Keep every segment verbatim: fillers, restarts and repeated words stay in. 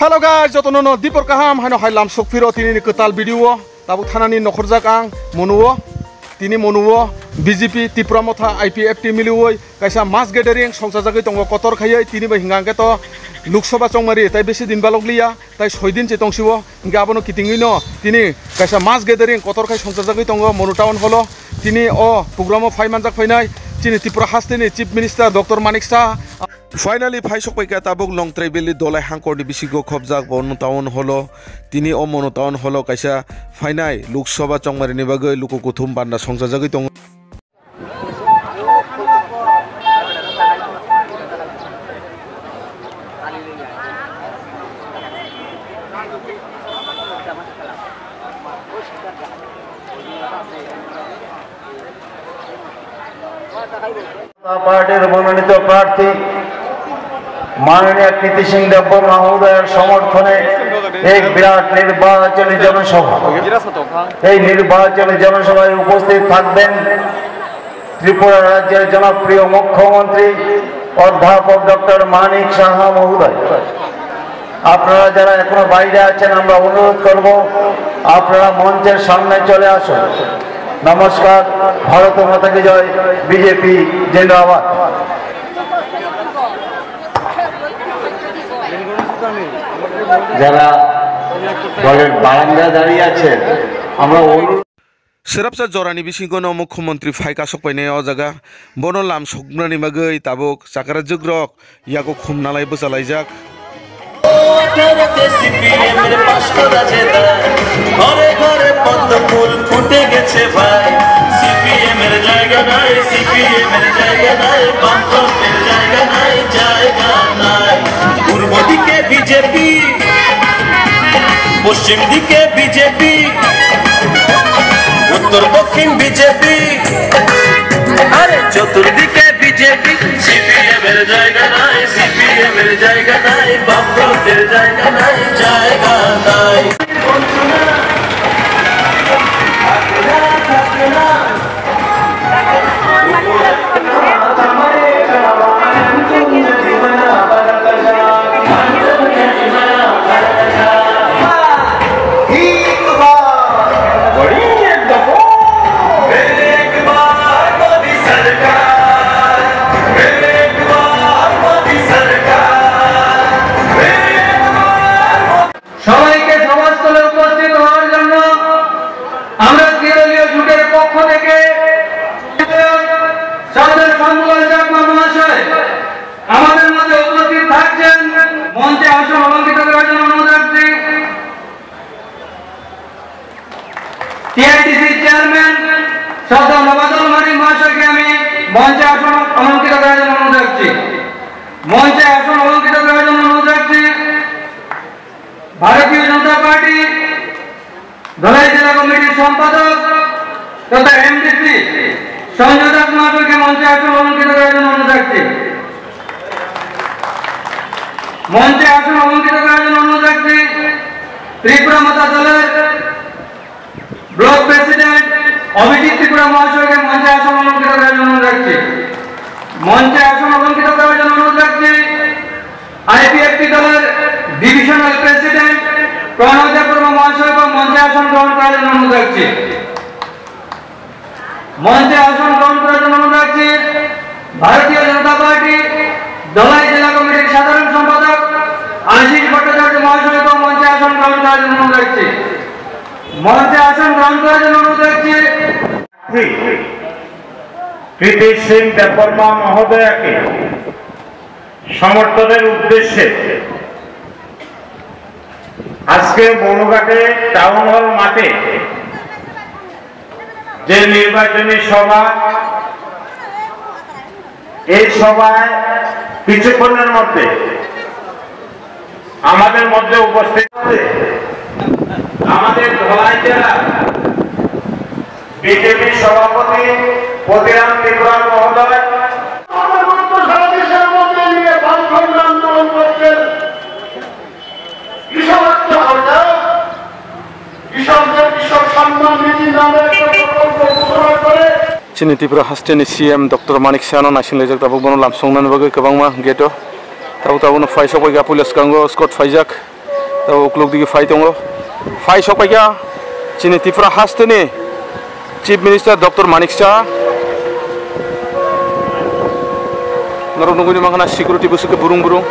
Hello guys, jotono no dipor kaham haino hai lam sokphiro tini ni kwtal video o. Tabuk thanani nokhorjak ang Monu o. Tini Monu o B J P Tipra Motha I P F T miliwi kaisa mass gathering songchajagwi tongo kotor khaiwi tini bai hingkha hwnkhe to Lok Sabha chongmari tai besi din balok liya. Tai soi din se tong sio, hingke abono kitingwi no tini kaisa mass gathering kotor khai songchajagwi tongo Monu Town Hall o. Tini o program o phai manjak phainai chini Tripura haste ni Chief Minister Doctor Manik Saha. Finally phai sok pai kha tabuk Longtrai Valley Dolai Hangkor ni bisingo khobjak Monu Town Hall o. Tini o Monu Town Hall o kaisa phainai Lok Sabha chongmari ni bagwi luku kuthum banda songchajagwi tongo. পার্টির মনোনীত প্রার্থী মাননীয় কীর্তি সিং দেববর্মা মহোদয়ের সমর্থনে এক বিরাট নির্বাচনী জনসভা। এই নির্বাচনী জনসভায় উপস্থিত থাকবেন ত্রিপুরা রাজ্যের জনপ্রিয় মুখ্যমন্ত্রী অধ্যাপক ডক্টর মানিক সাহা মহোদয়। আপনারা যারা এখনো বাইরে আছেন, আমরা অনুরোধ করব আপনারা মঞ্চের সামনে চলে আসুন। নমস্কার, ভারত মাতা কি জয়, বিজেপি জিন্দাবাদ। যারা দলের বারান্দায় দাঁড়িয়ে আছেন, আমরা অনুরোধ Swrapsa jorani bisingo no mukhyamantri phai kasok painai o jaga, bono lam soknani bagwi tabuk chakrajwk rok yago khum nalai bwchalaijak. আঠারোতে সিপিএম এর পাঁচশো রাজে দায়, ঘরে ঘরে পদ্ম ফুল ফুটে গেছে ভাই। সিপিএম এর জায়গা নাই, সিপিএম এর জায়গা নাই, বামফ্রন্টের জায়গা নাই, জায়গা নাই। পূর্ব দিকে বিজেপি, পশ্চিম দিকে বিজেপি, উত্তর দক্ষিণ বিজেপি, আরে চতুর্দিকে বিজেপি। সিপিএম এর জায়গা নাই, সিপিএম এর জায়গা নাই, বামফ্রন্টের জায়গা নাই, জায়গা নাই। সবাইকে সভাস্থলে উপস্থিত হওয়ার জন্য আমরা ত্রিদলীয় জোটের পক্ষ থেকে শ্রদ্ধেয় শামুলাল চাকমা মহাশয় আমাদের মধ্যে উপস্থিত থাকছেন। মঞ্চে আসন অলঙ্কৃত করার জন্য অনুরোধ রাখছি। টিআইটিসি চেয়ারম্যান শ্রদ্ধেয় নবাদল মানিক মহাশয়কে আমি মঞ্চে আসন অলঙ্কৃত করার জন্য অনুরোধ রাখছি। মঞ্চে আসন অলঙ্কৃত করার জন্য অনুরোধ রাখছি। ভারতীয় জনতা পার্টি ধলাই জেলা কমিটির সম্পাদক তথা এমডিসি সঞ্জয় দাস মহাশয়কে মঞ্চে আসন অলঙ্কৃত করার জন্য অনুরোধ রাখছি। মঞ্চে আসন অলঙ্কৃত করার জন্য অনুরোধ রাখছি ত্রিপুরা মথা দলের ব্লক প্রেসিডেন্ট অভিজিৎ ত্রিপুরা মহাশয়কে মঞ্চে আসন অলঙ্কৃত করার জন্য অনুরোধ রাখছি। মঞ্চে আসন অলঙ্কৃত করার জন্য অনুরোধ রাখছি আইপিএফটি দলের ডিভিশনাল প্রেসিডেন্ট প্রণয় দেববর্মা মহাশয়কে মঞ্চে আসন গ্রহণ করার জন্য অনুরোধ রাখছি। মঞ্চে আসন গ্রহণ করার জন্য অনুরোধ রাখছি ভারতীয় জনতা পার্টি ধলাই জেলা কমিটির সাধারণ সম্পাদক আশিস ভট্টাচার্য মহাশয়কে মঞ্চে আসন গ্রহণ করার জন্য অনুরোধ রাখছি। মঞ্চে আসন গ্রহণ করার জন্য অনুরোধ রাখছি। প্রার্থী কীর্তি সিং দেববর্মা মহোদয়াকে সমর্থনের উদ্দেশ্যে আজকে মনুঘাটে টাউন হল মাঠে যে নির্বাচনী সভা, এই সভায় কিছুক্ষণের মধ্যে আমাদের মধ্যে উপস্থিত আছে আমাদের ধলাই জেলা বিজেপি সভাপতি প্রতিরাম ত্রিপুরা মহোদয়। আমাদের মতো সারা দেশের মধ্যে নিয়ে বামফ্রন্ট আন্দোলন করছেন। কৃষক হত্যা হরতাল, কৃষকদের কৃষক সম্মান নিধি নামে একটা প্রকল্প ঘোষণা করে Chini Tripura haste ni C M Doctor Manik Saha no naising laijak tabuk bono lam songnani bagwi kwbangma gate o. Tabuk tabuk no phai sok bai kha puila swkango escort phaijak. Tei ukluk digi phai tongo. Phai sokpaikha chini Tripura hasteni Chief Minister Doctor Manik Saha. Norok nugwi mankha na security bwswk khe burung burung.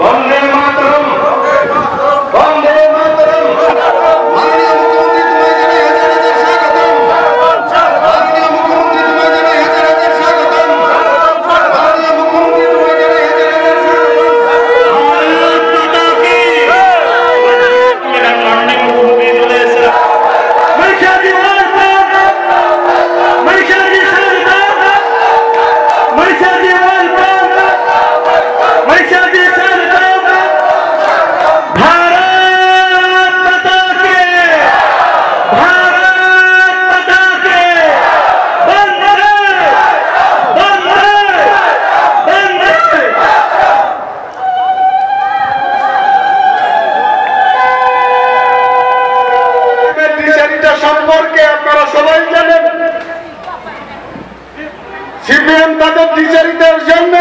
Vande Mataram! Vande Mataram! মাননীয় মুখ্যমন্ত্রী, তোমায় জানাই হাজার হাজার স্বাগতম। মাননীয় মুখ্যমন্ত্রী, তোমায় জানাই হাজার হাজার স্বাগতম। মাননীয় মুখ্যমন্ত্রী, তোমায় জানাই হাজার হাজার স্বাগতম। ভারত মাতা কি! भारत माता की! भारत माता की! वंदे! वंदे! वंदे! দ্বিচারিতা সম্পর্কে আপনারা সবাই জানেন। সিপিএম তাদের দ্বিচারিতার জন্য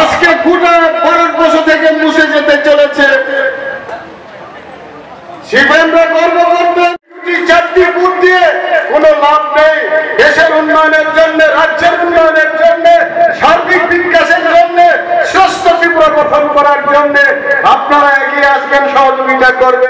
আজকে গোটা ভারতবর্ষ থেকে মুছে যেতে চলেছে। সিপিএমরা গর্ব করবে, দুটি চারটি ভোট দিয়ে কোনো লাভ নেই। দেশের উন্নয়নের জন্য, রাজ্যের উন্নয়নের জন্য, সার্বিক বিকাশের জন্য, শ্রেষ্ঠ ত্রিপুরা গঠন করার জন্য আপনারা এগিয়ে আসবেন, সহযোগিতা করবেন।